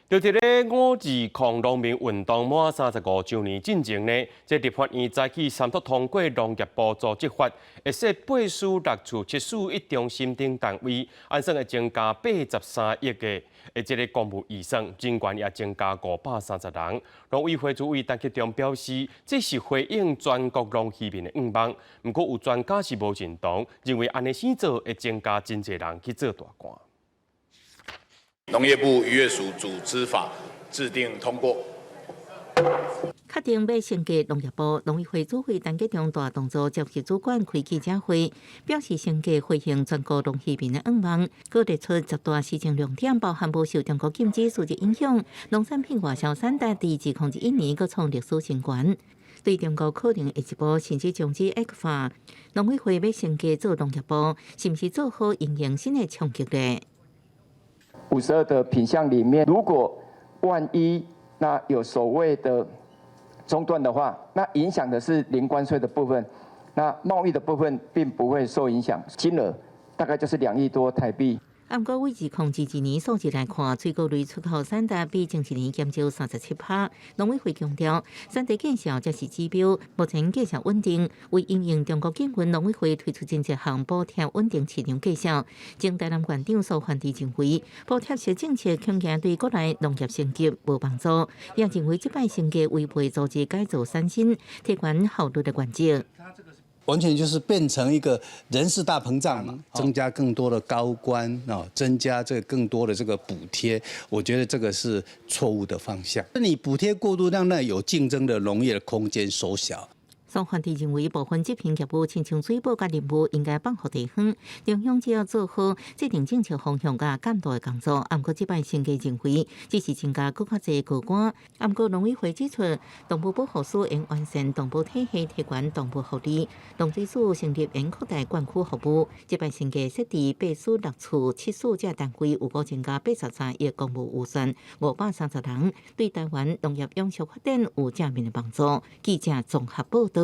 就佇咧五二抗農民運動滿35週年進前呢，這立法院早起三讀通過農業部組織法，會設八司六處七司一中心等單位，按算會增加83億的，這个公務預算，人員也增加530人。農委會主委陳吉仲表示，這是回應全國農漁民的願望。毋過有專家是無認同，認為按呢生做會增加真濟人去做大官。農業部漁業署組織法制定通過。確定欲升格農業部，農委會主委陳吉仲大動作召集主管開記者會，表示升格回應全國農漁民的願望，閣列出10大施政重點，包含無受中國禁止輸入影響，農產品外銷產值佇2021年閣創歷史新高。對中國可能會一步甚至終止 ECFA，農委會欲升格做農業部，是毋是做好因應新的衝擊咧？ 52的品項裡面，如果萬一那有所謂的中斷的話，那影響的是零關稅的部分，那貿易的部分並不會受影響，金額大概就是2億多台幣。毋過，以2022年數字來看，水果類出口產值比前一年減少37%。農委會強調，產值減少才是指標，目前價格穩定。為因應中國禁運，農委會推出真濟項補貼穩定市場價格。前台南縣長蘇煥智認為，補貼式政策恐驚對國內農業升級無幫助，也認為這擺升格違背組織改造三新、提懸效率的原則。完全就是變成一個人事大膨脹嘛，增加更多的高官啊，增加這個更多的這個補貼，我覺得這個是錯誤的方向。那你補貼過度，讓那有競爭的農業的空間縮小。蘇煥智認為，部分執行業務親像水保佮林務應該放予地方，中央只要做好制定政策方向佮監督的工作。毋過，這擺升格認為只是增加閣較濟高官。毋過，農委會指出，動物保護署應完善動保體系，提懸動物福利。農水署成立應擴大灌區服務。這擺升格設置八司六處七司這單位，有夠增加83億公務預算，530人，對台灣農業永續發展有正面的幫助。記者綜合報導。